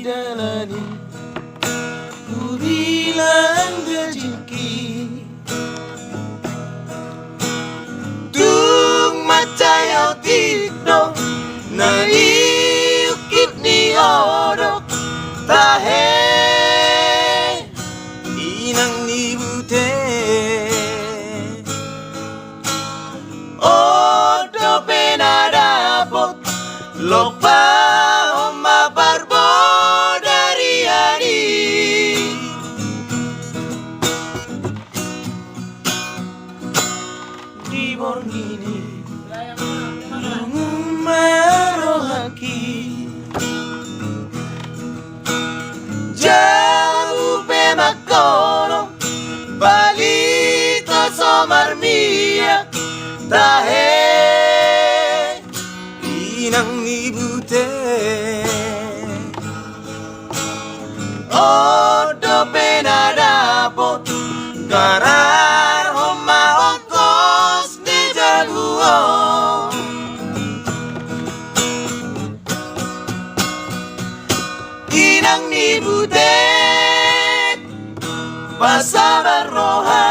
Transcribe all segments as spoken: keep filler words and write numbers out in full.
dalani, hubilang gajikki. Tung mansai otik do na di ungkit ni odok, tahe inang ni bute. On dope na dapot, lompahon ma parbodarian i. Di borngin i lungun ma rohangki. Jabu pe mangkono, balita so marmiak, tahe inang ni bute. On dope na dapot, gararhon ma ongkos ni jabu on. Inang ni bute, pasabar roha,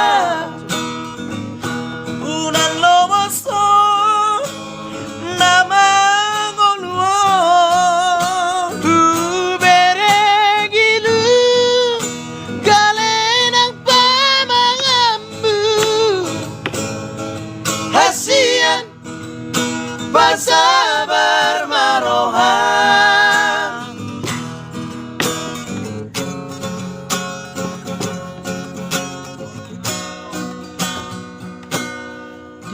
unang lomoshon na mangolu on. Hubereng ilum gale nang pamanganmu, hasian pasabar ma roha.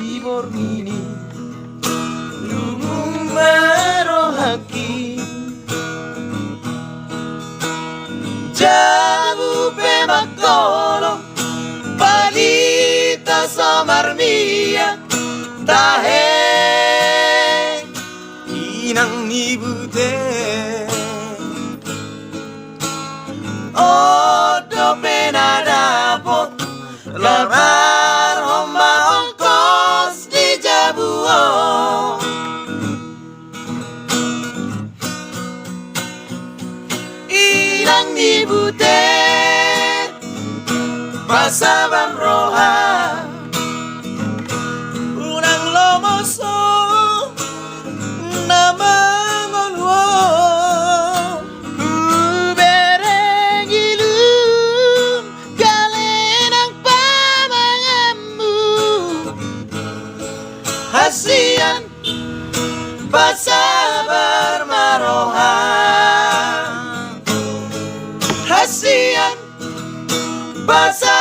Di borngin i lungun ma rohangki. Jabu pe mangkono, balita so marmiak, tahe inang ni bute. On dope na dapot, labarhon ma ongkos ni jabu on. Inang ni bute, pasabar roha, unang lomoshon na mangolu on. Hubereng ilum gale nang pamanganmu, hasian pasabar ma roha. Hasian pasabar